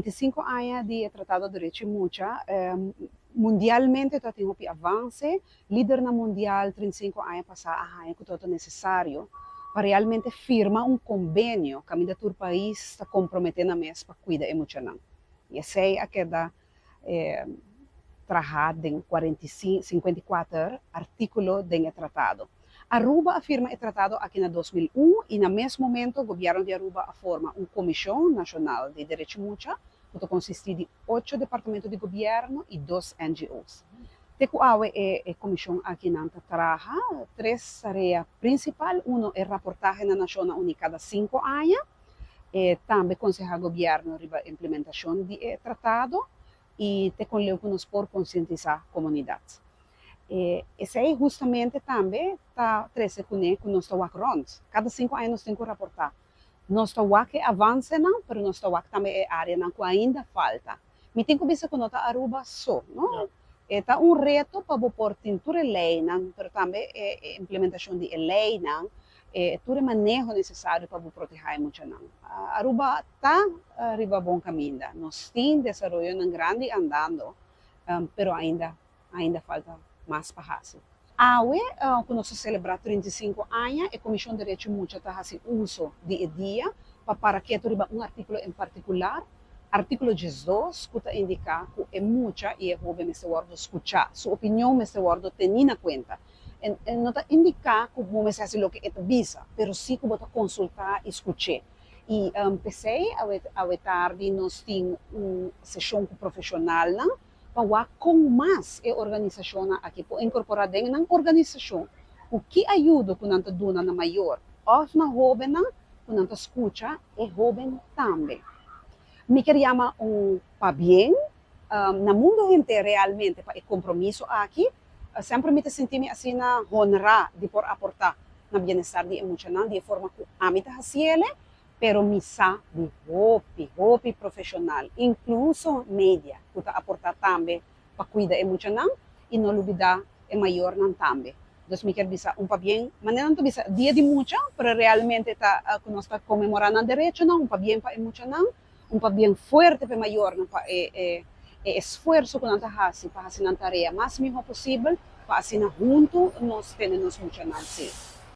25 aña di e Tratado di Derecho di Mucha, mundialmente ta tin hopi avance. Lidernan mundial 35 aña pasa a haña cu ta necesario pa realmente firma un convenio caminda tur pais ta compromete nan mes pa cuida e muchanan. Y esey a keda traha den 45, 54 articulo den e tratado. Aruba a firma e tratado aki na 2001 y na mes momento gobierno di Aruba a forma un Comision Nacional di Derecho di Mucha, cu ta consisti di ocho departamento di gobierno y dos NGOs. Te cu awe e comision aki nan ta traha tres tarea principal. Uno e raportahe na Nacionnan Uni cada 5 aña, tambe conseha gobierno riba implementacion di e tratado y te con leu cu nos por concientisa comunidad. Esey justamente tambe ta trece cune cu nos ta wak rond. Cada 5 aña nos tin cu raporta. Nos ta wak e avancenan, pero nos ta wak tambe e areanan cu ainda falta. Mi tin cu bisa cu no ta Aruba so, no? Ta un reto pa bo por tin tur e leynan, pero tambe e implementacion di e leynan, tur e maneho necesario pa bo proteha e muchanan. Aruba ta riba bon caminda. Nos tin desaroyonan grandi andando, pero ainda falta mas pa haci. Awe, cu nos ta celebra 35 aña, e Comision di Derecho di Mucha ta haci uso di e dia pa para keto riba un articulo en particular, articulo 12, cu ta indica cu e mucha y e hoben mester wordo scucha, su opinion mester wordo teni na cuenta. E no ta indica cu bo mester haci loke e ta bisa, pero si cu bo ta consulta y scucha. Y p'esey, awe tardi nos tin un sesion cu profesionalnan pa wak con mas e organisacionnan aki por incorpora den nan organisacion, cu ki ayudo cu nan ta duna na mayor of na hobennan, cu nan ta scucha e hoben tambe. Mi kier yama un pabien na mundo henter realmente pa e compromiso aki. Semper mi ta sinti mi asina honra di por aporta na bienestar di e muchanan di e forma cu ami ta haciele, pero mi sa di hopi, hopi profesional, incluso media, cu ta aporta tambe pa cuida e muchanan y no lubida e mayornan tambe. Dus mi kier bisa un pabien, manera nan ta bisa Dia di Mucha, pero realmente ta cu nos ta conmemora nan derechonan, un pabien pa e muchanan, un pabien fuerte pa e mayornan pa e esfuerso cu nan ta haci pa haci nan tarea mas miho posibel, pa asina hunto nos tene nos muchanan safe.